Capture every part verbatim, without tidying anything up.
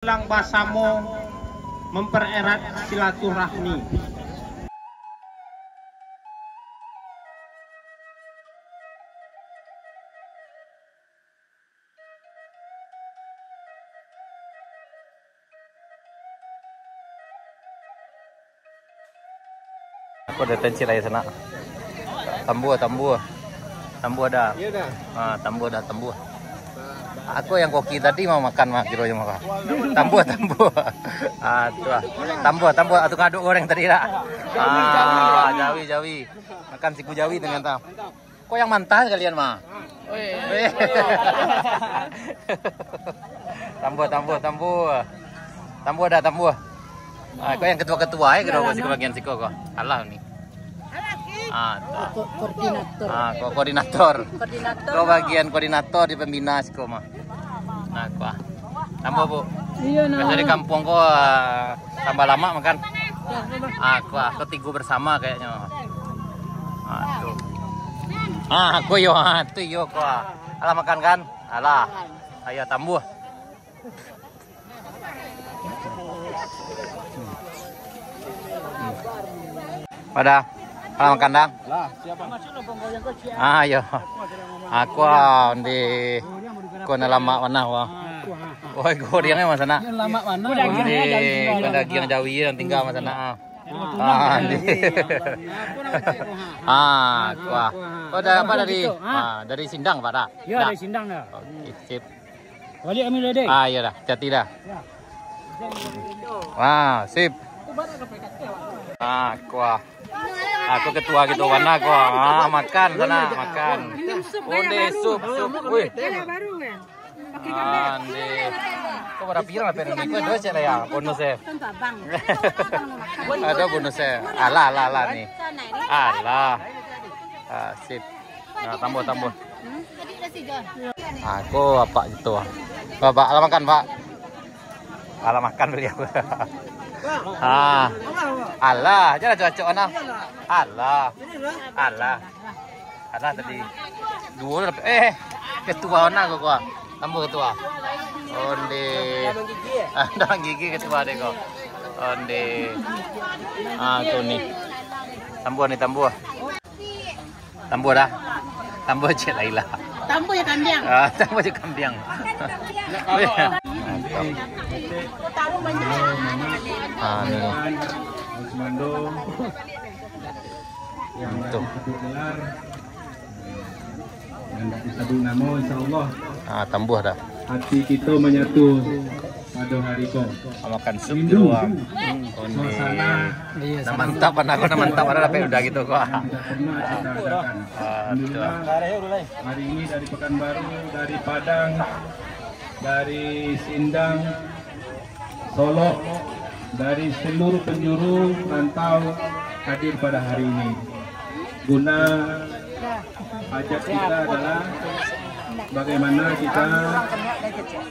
Pulang basamo mempererat silaturahmi. Aku ada tencil aja sana. Tambua, tambua. Tambua dah. Iya dah. Ah, tambua dah, tambua. Aku yang koki tadi mau makan mah, kiro mah. Tambua, tambua. Ah, tu ah. Tambua, tambua. Atau ngaduk goreng tadi dah. Ah, jawi, jawi. Makan siku jawi ternyata. Ko yang mantah kalian mah. Weh. Tambua, tambua, tambua. Tambua dah, tambua. Ah, ko yang ketua-ketua eh, ketua siko bagian siko ko. Alah ni. Ah, tu. Ko-, koordinator. Ah, ko koordinator. Koordinator. Ko bagian koordinator di pembina siko mah. Nah, ko ah. Tambua, Bu. Iya, nah. Biasa di kampuang ko, ah, tambah lamak makan. Ah, ko ah, ko tigo bersama kayaknya. Ah, tu. Ah, ko iyo, ah, tu iyo ko ah. Alah makan kan? Alah. Ayo tambua. Pada, pada makan dah? Lah, siapa? Ah, iyo. Aku ah, di ko na lamak panah wah. Wah, gorengnya masa nak. Lamak panah. Di dagiang jawi yang tinggal masa nak. Ah, di. Ah, kuah. Oh, dari apa dari? Ah, dari Sindang, Pak, dah? Ya, dari Sindang dah. Oke, sip. Balik kami dulu, deh. Ah, iya dah, hati-hati dah. Ya. Wah, sip. Ah, kuah. Aku ketua gitu, mana kuah? Ah, makan sana, makan. Onde sup, sup. Wih. Ande. Kok barapi lah pen ni? Kok dua cek lah ya, bonus eh. Ada bonus eh. Alah, alah, alah ni. Alah. Ah, sip. Nah, tambah, tambah. Aku apa gitu ah. Bapak lah makan, Pak. Alah makan beliau. Ah. Alah, jangan cocok nah. Alah. Alah. Alah tadi. Dua lah. Eh, ketua nah kau kuah. Tambah ketua. Onde. Ada gigi ketua deh kau. Onde. Ah, tu ni. Tambah ni, tambah. Tambah dah. Tambah cek Laila. Tambah ya kambiang. Ah, tambah cek kambiang. Ah, ni. Yang tu. Yang tak disebut nama, insya Allah. Ah, tambah dah. Hati kita menyatu pada hari ko. Makan sup di luar. Suasana. Nah, mantap, anak aku, nah, mantap, anak dapat udah gitu kok. Tidak pernah kita rasakan. Ah, betul. Alhamdulillah, hari ini dari Pekanbaru, dari Padang, dari Sindang, Solok, dari seluruh penjuru rantau hadir pada hari ini. Guna hajat kita adalah bagaimana kita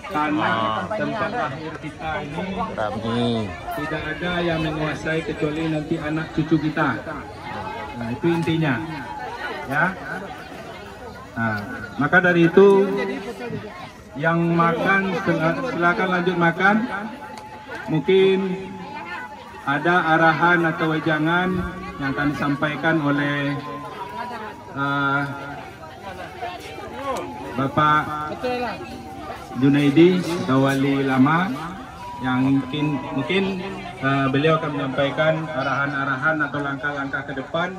tanah tempat lahir kita ini tidak ada yang menguasai kecuali nanti anak cucu kita. Nah, itu intinya. Ya. Nah, maka dari itu, yang makan, sila-, silakan lanjut makan. Mungkin ada arahan atau wejangan yang akan disampaikan oleh, eh, Bapak Junaidi atau Wali Lama, yang mungkin, mungkin, eh, beliau akan menyampaikan arahan-arahan atau langkah-langkah ke depan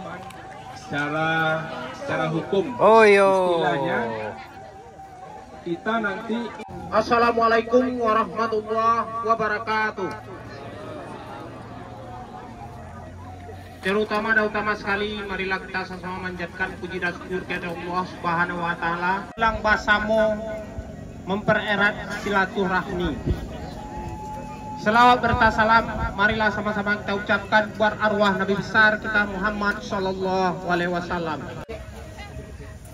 secara, secara hukum. Oh, yo. Istilahnya, kita nanti. Assalamualaikum warahmatullahi wabarakatuh. Terutama dan utama sekali, marilah kita sama-sama manjatkan puji dan syukur kepada Allah Subhanahu wa Ta'ala. Pulang basamo mempererat silaturahmi. Selawat bertasalam, marilah sama-sama kita ucapkan buat arwah Nabi besar kita Muhammad sallallahu alaihi wasallam.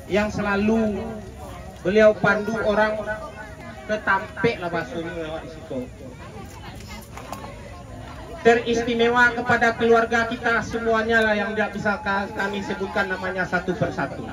Yang selalu beliau pandu orang ke tampek lah bahasonyo lewat di siko. Teristimewa kepada keluarga kita semuanya lah yang tidak bisa ka-, kami sebutkan namanya satu persatu.